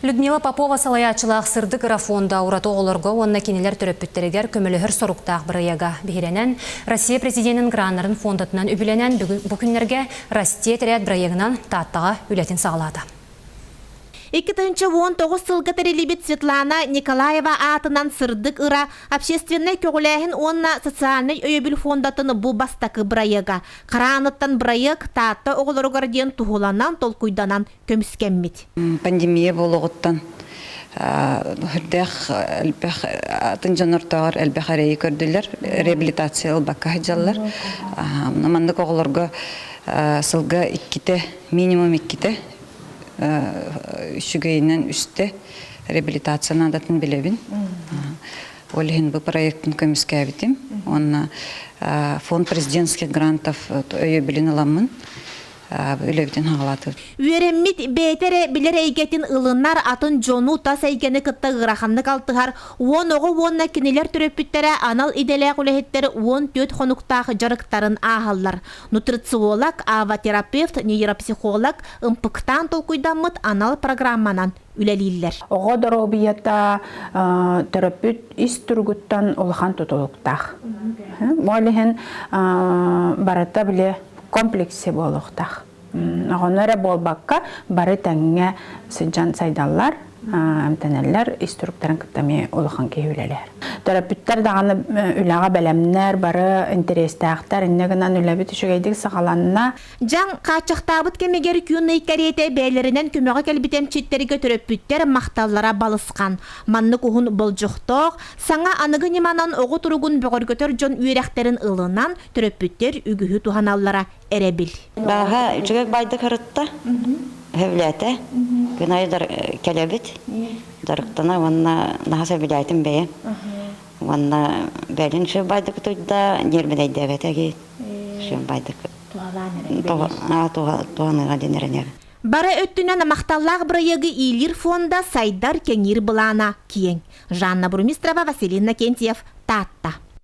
Людмила Попова салайааччылаах Сырдык ыра фонда ураты оҕолорго уонна кинилэр төрөппүттэригэр көмөлөһөр соруктаах бырайыага биһирэнэн, Россия президенин граннарын фондатынан үбүлэнэн бу күннэргэ Расти этэрээт бырайыагынан Тааттаҕа үлэтин саҕалаата. 2019 сылга тэриллибит Светлана Николаева аатынан Сырдык ыра общественнай көҕүлээһин уонна социальнай өйөбүл фондатын бу бастакы бырайыага. Хара ааныттан бырайыак Таатта оҕолоругар диэн туһуланан, толкуйданан көмүскэммит. Пандемия буолуоҕуттан үрдээх элбэх атын дьоннортооҕор элбэх эрэйи көрдүлэр, реабилитация ылбакка сылдьаллар. Маннык оҕолорго сылга иккитэ, минимум иккитэ, үчүгэйинэн үстэ реабилитация наадатын билэбин. Ол иһин бу проектын көмүскээбитим. Уонна фонд президентских грантов өйөбүлүн ыламмын үлэбитин хаҕалаатыбыт. Үөрэммит бэйэтэ эрэ билэр эйгэтин ылынар, атын дьону тас эйгэни кытта ыараханнык алтыһар 10 оҕо уонна кинилэр төрөппүттэрэ анал идэлээх үлэһиттэр 14 хонуктаах дьарыктарын ааһаллар. Нутрициолог, аватерапевт, нейропсихолог ымпыктаан толкуйдаммыт анал программанан үлэлииллэр. Оҕо доруобуйата төрөппүт ис туругуттан улахан тутулуктаах. Ол иһин барыта били комплексе буолуохтаах. Оҕону эрэ буолбакка, бары тэҥҥэ сылдьан сайдаллар, эмтэнэллэр, ис туруктарын кытта эмиэ улахан киһи үлэлэһэр. Төрөппүттэр даҕаны үлэҕэ бэлэмнэр, бары интэриэстээхтэр, инньэ гынан үлэбит үчүгэйдик саҕаланна. Дьаҥ хааччахтаабыт кэмигэр күн ый кэриэтэ бэйэлэринэн көмөҕө кэлбит эмчиттэргэ төрөппүттэр махталлара балысхан. Маннык уһун болдьохтоох, саҥа аныгы ньыманан оҕо туругун бөҕөргөтөр дьон үөрэхтэрин ылынан, төрөппүттэр үгүһү туһаналлара эрэбил. Бааһа үчүгэй байдык ырытта, сөбүлээтэ. Күн аайы кэлэбит, дьарыктана уонна наһаа сөбүлээтим бэйэм. Уонна бэлин үчүгэй байдык утуйда, ньиэрбинэйдээбэтэ ки. Үчүгэй байдык. Туһаныга диэн эрэнэбин. Бары өттүнэн махталлаах бырайыагы иилиир фонда сайдар кэҥиир былаана киэҥ. Жанна Бурмистрова, Василий Иннокентьев, Таатта.